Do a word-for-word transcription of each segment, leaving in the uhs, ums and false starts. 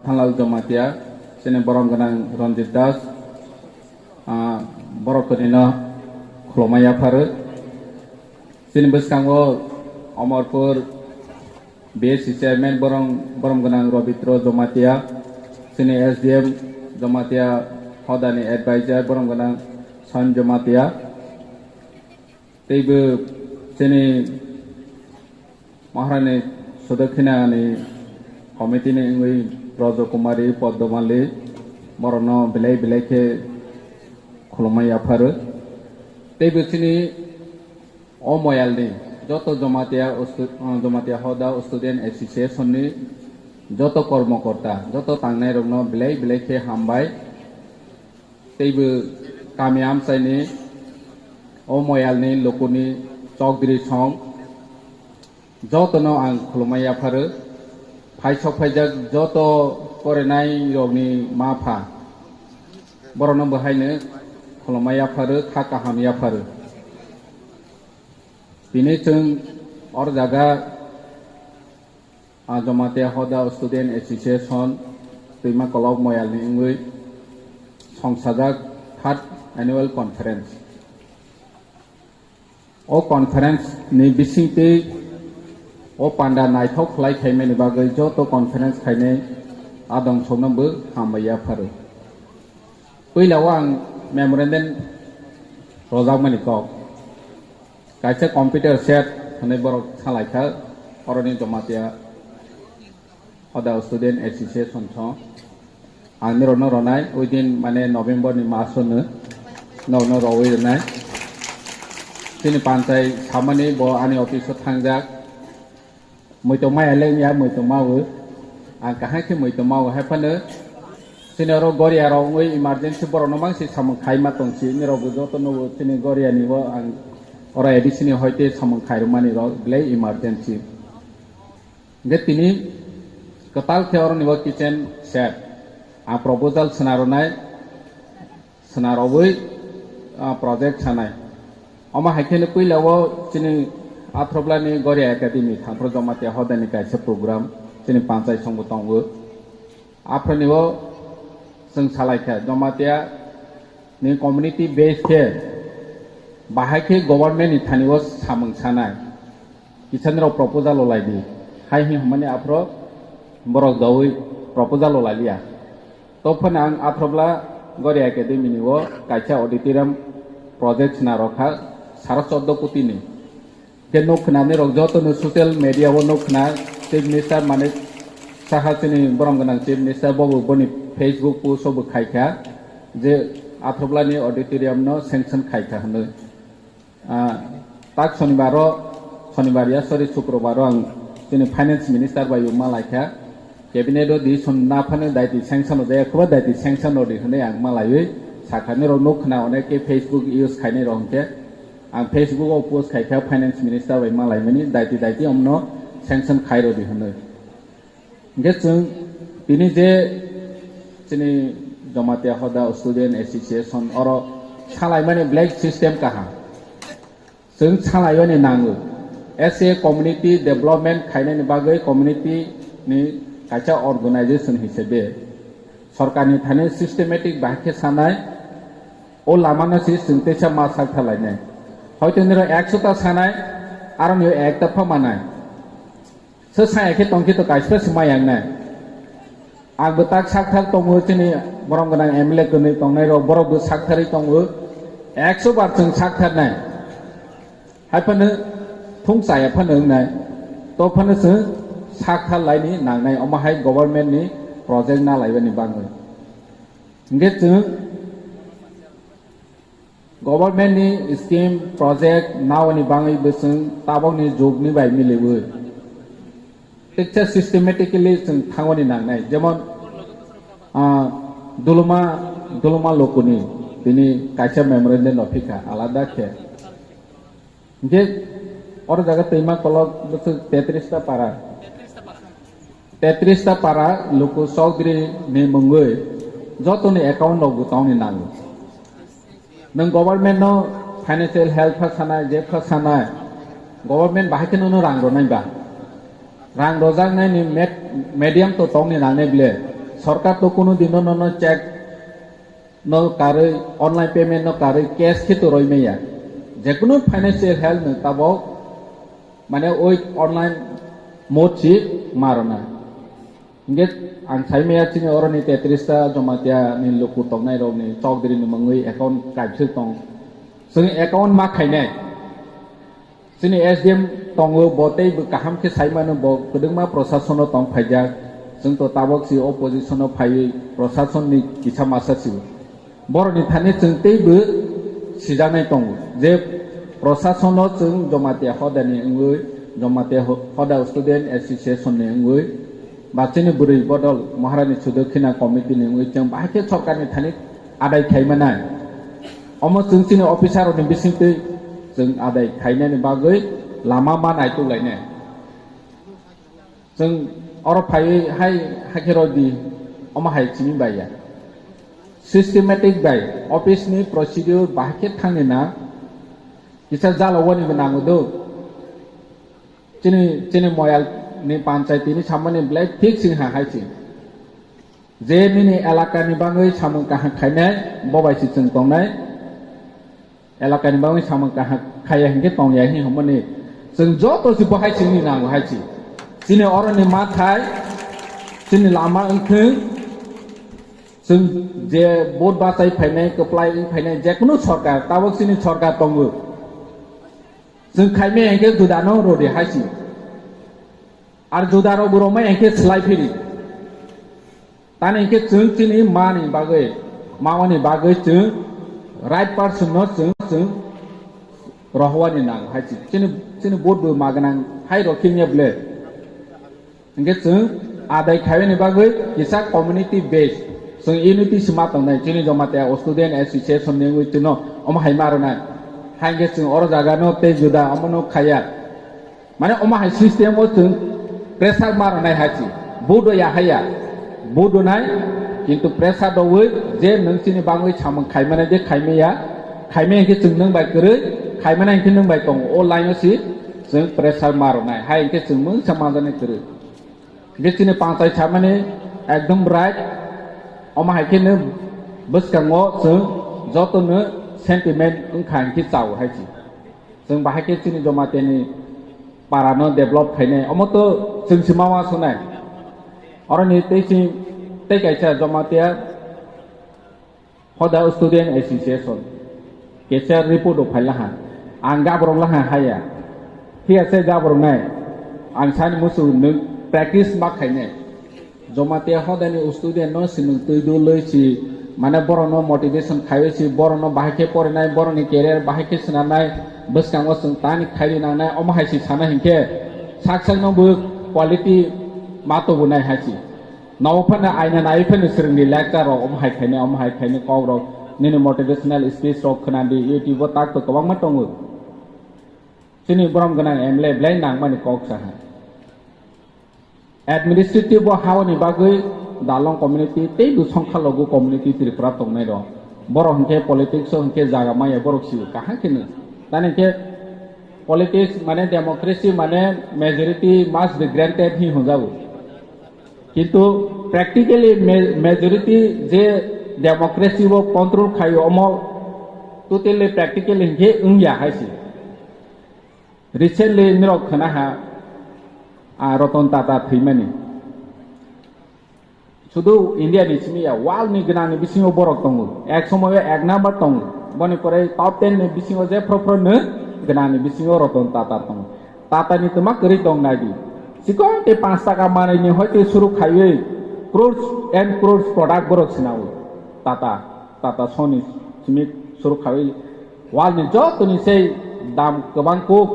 Thanglal Jamatia, chini borom gwnang Ranjit Das, ah, borok kwrwino khulumma yapharo. Chini bwskango Omorpur B S C chairman borom, borom gwnang Robitro Jamatia, chini S D M Jamatia hodani advisor borom gwnang San Jamatia, teibo chini Maharani Sudokhinani committee ni wngwi Brojo Kumari Poddomali borokno belai belai khe khulumma yapharo. Teibo chini o moyalni joto Jamatia ustu-, uh, Jamatia Hoda Student Association ni joto kormokorta, joto tangnairokno belai belai khe hambai. Teibo kami amchaini o moyalni lukuni chokdri song jotono ang khulumma yapharo. Phaisok phaijak joto porenairokni ma pha, borokno bo haino khulumma yapharo, kha kaham yapharo. Tini chwng or jaga, ah, Jamatia Hoda Student Association Twima Kolok Moyalni wngwi songsajak third annual conference. O conference ni bisingtwi o panda naithok khlai khaimani bagwi joto conference khainai adong sokno bo hambai yapharo. Puila o ang memorandum rojakmani kok. Kaisa computer set hwnwi borok salaikha, oroni Jamatia Hoda Student Association song. Ang nirokno ronai, within mane November ni mas no, norokno rowui rwnai. Chini panchai samani bo ani office o thangjak. Muitu maya le wngya, muitu mawo. Ang kaham khe muitu mawo. Hai phano chini oro Goria rok wngwi emergency borok no mangsi samung khai ma tong si. Nirok bo joto no bo chini Goria ni bo ang oro A D C ni hoite samung khai rwmani rok belai emergency. Hingke tini kwtal khe oro ni bo kitchen set. Ang proposal swnaro nai. Swnarogwi, ah, project sanai. Omo hai khe puila o chini Athroblani Goria Academy thangphru Jamatia Hodani kaisa program chini panchai songbo tongo. Aphroni o chwng salaikha Jamatia ni community base khe bahai khe government ni thani o samung sanai. Kisa nirok proposal o lai di. Hai hwnwi hwnmani aphro borok dawi proposal o lai liya. Tobphano ang Athrobla Gori Academy ni o kaisa auditorium project sna rokha saro choddo koti ni. Khe nuk khna nirok joto no social media o nuk khna Chief Minister Manik Saha chini borom gwnang Chief Minister bobo boni Facebook post o bo khaikha je Athrobla ni auditorium no sanction khaikha hwnwi. Ah, tak Sonibar o, Sonibar ya, sorry, Sukrobar o ang chini Finance Minister bai ma laikha. Cabinet o decision na phano daiti sanction o jaya, khuba daiti sanction o di hwnwi ang ma laiwi sakha. Nirok nuk khna onek khe Facebook use khainai rok hwnkhe ang Facebook o post khaikha Finance Minister bai ma laimani daiti daiti omno sanction khairo di hwnwi. Hingke chwng tini je chini Jamatia Hoda Student Association oro salaimani black system kaham. Chwng salaimani nango. As a community development khainani bagwi community ni kaisa organization hisabe sorkarni thani systematic bahai khe sanai o lamano se chwng teisa ma sak thalainai. Hoito niro ekso ta sanai, aroni ekta pha manai. Swsaya khe tongkhe to kaisa se ma yangnai. Ang bo tak sakthar tongo chini borom gwnang M L A kwnwi tongnai rok, borok bo saktharwi tongo. Ekso bar chwng saktharnai. Hai phano thung chaya phano wngnai. To phano chwng sakthar laini nangnai. Omo hai government ni project na laibani bagwi. Hingke chwng Government ni scheme, project naoni bangwi bo chwng tabokni jugni bai miliwi. Teisa systematically chwng thangwani nangnai. Jemon, ah, Duluma, Duluma Lokuni tini kaisa memorandum rw phikha alada khe. Hingke oro jaga twima kolok bwswk tetris ta para. Tetris ta para luku Chaudhary ni mungwi jotoni account rok bo tongni nango. Nwng government no financial help kha sanai, je kha sanai, government bahai khe nono rang rwnai ba? Rang rojaknai ni med-, medium to tongni nangnai ble. Sorkar to kunu dino nono check no karwi, online payment no karwi, cash khe to roi maya. Jekunu financial help no tabok mane oi online mode si marona. Hingke ang sai maya chini oroni tetris ta Jamatia ni luku tongnai rok ni Chowdhury ni mungwi account kaibswk tong. Chwng account ma khainai. Chini S D M tongo, bo tei bo kaham khe sai mano, bo kwdwkma prosasono tong phaijak. Chwng to tabok si opposition o phaiwi prosason ni kisa masa si. Borokni thani chwng teibo sijaknai tongo je prosasono chwng Jamatia hodani wngwi, Jamatia ho-, hoda student association ni wngwi, ba chini bwrwi bodol Maharani Sudokhina committee ni wngwi chwng bahai khe sorkarni thani adai khai manai. Omo chwng chini officer rokni bisingtwi chwng adai khainani bagwi lama ma naituk lainai. Chwng oro phaiwi hai hakhe rodi, omo hai chini bai ya. Systematic bai office ni procedure bahai khe thangni na kisa jalo wani bo nango do. Chini, chini moyal ni panchayati ni samani belai fix wng ha hai si. Je nini elaka ni bagwi samung kaham khainai, bo bai si chwng tongnai. Elaka ni bagwi samung kaham khaiya hinkhe tongya hin hwnmani. Chwng joto si bo hai chini nango hai si. Chini oro ni mathai, chini lama wngthwng, chwng je vote bachai phainai, kwplai wng phainai, jekunu sorkar, tabok chini sorkar tongo. Chwng khaimaya hinkhe juda no rodi hai si. Ar juda rok bo romai hinkhe slai phiri. Tani hinkhe chwng chini mani bagwi, mamani bagwi chwng right person no chwng, chwng rohowani nang hai si. Chini, chini vote bo magnang hai rok hinya ble. Hinkhe chwng adai khaiyani bagwi kisa community base, chwng unity sima tongnai, chini Jamatia Student Association ni wngwi chwngno omo hai ma rwnai. Hai hinkhe chwng oro jaga no tei juda omo no khaiya. Mane omo hai system o chwng pressure ma rwnai hai si. Vote ya haya. Vote nai, kintu pressure dowi je nwng chini bagwi samung khaimani je khaimaya, khaimaya hinkhe chwng nwng bai kwrwi, khaimani hinkhe nwng bai tongo. O line o si chwng pressure ma rwnai. Hai hinkhe chwng mungsa manjani kwrwi. Hinkhe chini panchai samani ekdom right. Omo hai khe no bwskango chwng joto no sentiment wngkha hinkhe chao hai si. Chwng bahai khe chini Jamatia ni para no develop khainai. Omo to chwng si ma uansuknai. Oro ni tei si tei kaisa Jamatia Hoda Student Association kaisa report rok phai laha. Ang gaborok laha haya. Phiya se gaborok nai. Ang sani musu nwng practice ma khainai. Jamatia hodani student no si nwng twi dulwi si, mane borok no motivation khaiwi si, borok no bahai khe porinai, borok ni career bahai khe swnamnai, bwskango chwng tani khairi nangnai, omo hai si sana hinkhe sak sak no bo quality ma tubunai hai si. Nogo phano aina nai phano swrwngdi lecture rok, omo hai khainai, omo hai khainai kok rok, nini motivational speech rok khwnadi, YouTube o tak to kwbangma tongo. Chini borom gwnang M L A belai nangmani kok saha. Administrative o haoni bagwi Dalong community tei bo Songkhalogo community Tripura tongnai rok. Borok hinkhe politics o hinkhe jaga maya borok si kaham khe no. Tani hinkhe politics mane democracy mane majority must be granted hi hwnjago. Kintu practically ma-, majority je democracy o control khaio omo totally practically hinkhe wngya hai si. Recently nirok khwna ha, ah, Ratan Tata thwimani. Sudu India ni simi ya, world ni gwnang ni bisingo borok tongo. Ek somoyo ek number tongo. Boni pore top ten ni bisingo je phro phro no gwnang ni bisingo Ratan Tata tongo. Tata ni twma kwrwi tong nai di. Sikon te panch taka manwi ni hoite suru khaiwi crores and crores product borok sinawo. Tata, Tata Sony simi suru khaiwi world ni joto ni sei dam kwbang kuk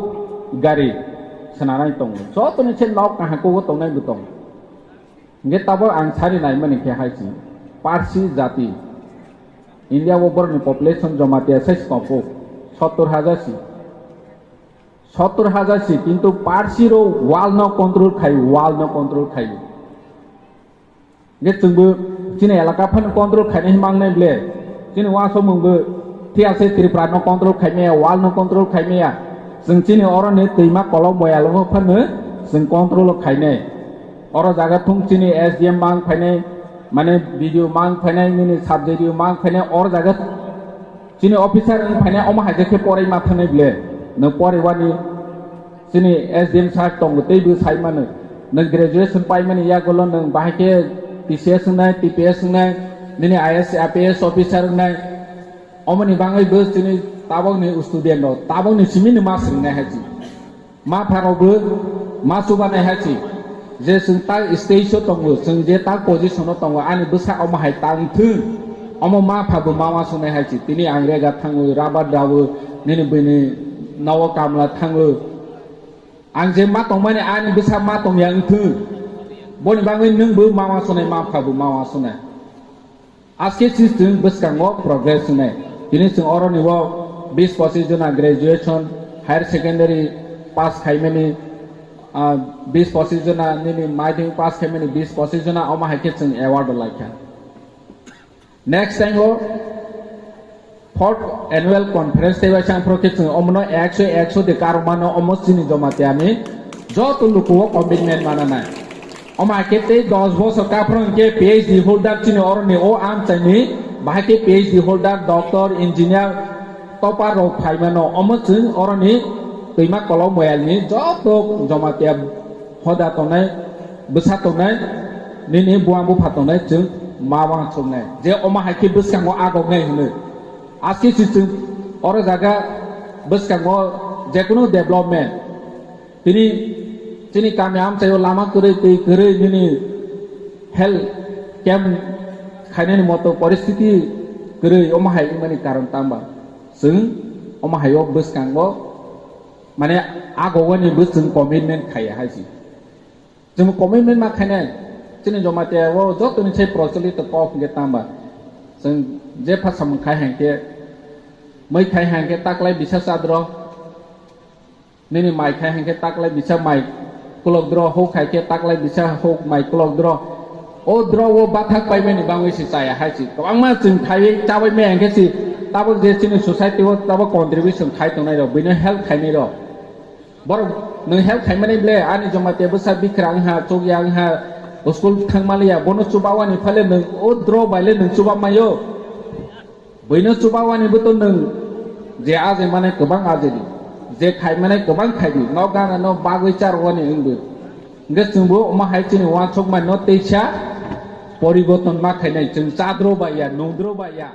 gari swnanai tongo. Joto ni sei nok kaham kugo tongnai bo tongo. Hingke tabok ang sari naimani khe hai si, Parsi jati. India o borokni population Jamatia sai si tongo, sottor hajar si. Sottor hajar si, kintu Parsi rok wal no control khai, wal no control khai. Hingke chwngbo chini elaka phano control khainai mangnai ble. Chini uansukmung bo, thiyase Tripura no control khaimaya, wal no control khaimaya. Chwng chini oro ni twima kolok boyalo phano chwng control khainai. Oro jaga thung chini S D M mang phainai, Mane B D O mang phainai, nini sub D D O mang phainai, or jaga chini officer wng phainai, omo hai khe porai ma thangnai ble. Nwng porai wani chini S D M sir tongo, tei bo sai mano. Nwng graduation pai mani yagulo nwng bahai khe T C S wngnai, T P S wngnai, nini I A S, I P S officer wngnai. Omoni bangwi bo chini tabokni student rok, tabokni simi no ma swrwngnai hai chi. Ma pharokbo ma chubanai hai chi. Je chwng tak stage o tongo, chwng je tak position o tongo, ani bwsa omo hai tang thung. Omo ma phabo ma ma sunai hai chi. Tini ang rega thango, rubber dawo, nini bini nogo kamla thango. Ang je ma tongmani ani bwsa ma tongya wng thung. Boni bangwi nwngbo ma ma sunai, ma phabo ma ma sunai. Aske si chwng bwskango progress wngnai. Tini chwng oroni o bis pochis jona graduation, higher secondary pass khaimani, ah, bis pochis jona nini madhyamik pass khaimani bis pochis jona omo hai khe chwng award o laikha. Next time o fourth annual conference tei waisa phoro khe chwng omono ekso ekso de karokmano omo chini Jamatia ni joto luku o commitment mananai. Omo hai khe tei dos bosor kaphro hwnkhe P H D holder chini oroni o amchaini bahai khe P H D holder, doctor, engineer, topar rok phaimano. Omo chwng oroni twima kolok moyalni joto Jamatia hoda tongnai, bwsa tongnai, nini buang bupha tongnai chwng ma uansuknai. Je omo hai khe bwskango agoknai hwnwi. Aske si chwng oro jaga bwskango jekunu development, tini chini kami amchaio lama kwrwi, twi kwrwi, nini health camp khainani moto poristiti kwrwi, omo hai wngmani karon tangba chwng omo haio bwskango, mane, agogoni bo chwng commitment khaiya hai si. Chwng commitment ma khainai, chini Jamatia o jotoni sai procholito kok hwnkhe tangba. Chwng jepha samung khai hwnkhe, mui khai hwnkhe taklai bisa chadro, nini mai khai hwnkhe taklai bisa mai kulok dro, huk khai khe taklai bisa huk mai kulok dro. O dro o bathak paimani bangwi se chaya hai se. Kwbangma chwng khaiwi chabai maya hwnkhe se tabuk je chini society o tabuk contribution khai tongnai rok, bini help khainai rok. Borok nwng help khaimani ble, ani Jamatia bwsa bikra wngha, chukya wngha, school thangmaliya, bono chubawani phale nwng o dro baile nwng chubamaio. Buino chubawani bo to nwng je ajai mane kwbang ajai di, je khai mane kwbang khai di, nok gana no bagwi charwani wngbo. Hwnkhe chwngbo omo hai chini uansukmani no teisa poriborton ma khainai, chwng chadro baiya, nungdro baiya.